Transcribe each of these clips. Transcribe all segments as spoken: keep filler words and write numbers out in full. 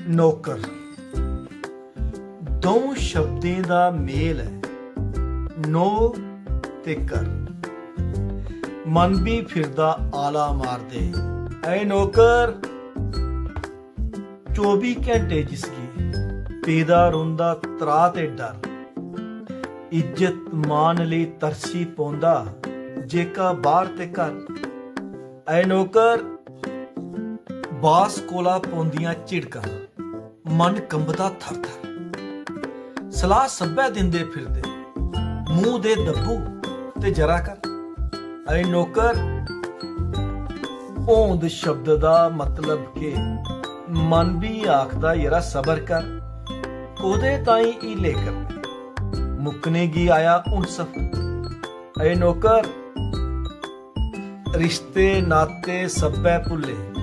नौकर। द'ऊं शब्दें दा मेल ऐ, नौ ते कर। मन बी फिरदा आला मारदे, "ऐ नौकर।" चौबी घैंटे जिसगी पेदा रौंह्दा त्राह् ते डर। इज्जत मान लेई तरसी पौंदा जेह्का बाह्र ते घर। ऐ नौकर, बास कोला पौंदियां झिड़कां, मन कंबदा थर-थर। सलाह सब्भै दिंदे फिरदे, मूंह् दे दब्बू ते जरा कर। ऐ नौकर, होंद शब्द दा मतलब केह्? मन बी आखदा, "यरा, सबर कर, कोह्दे ताईं हीले करने? मुक्कने गी आया हुन सफर।" ऐ नौकर, रिश्ते नाते सब्भै भुल्ले,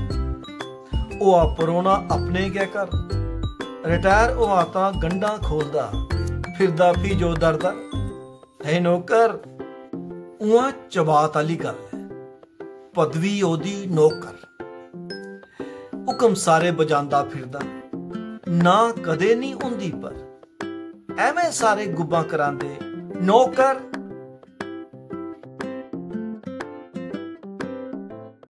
होआ परौह्ना अपने गै घर। रिटायर होआ तां गंढां खोलदा फिरदा फ्ही जो दर-दर। हे नौकर, उ'आं चबात आह्ली गल्ल ऐ, पदवी ओह्दी नौकर। हुकम सारे बजांदा फिरदा, ना कदें निं होंदी पर। ऐवें सारे गुब्बां करांदे, नौकर,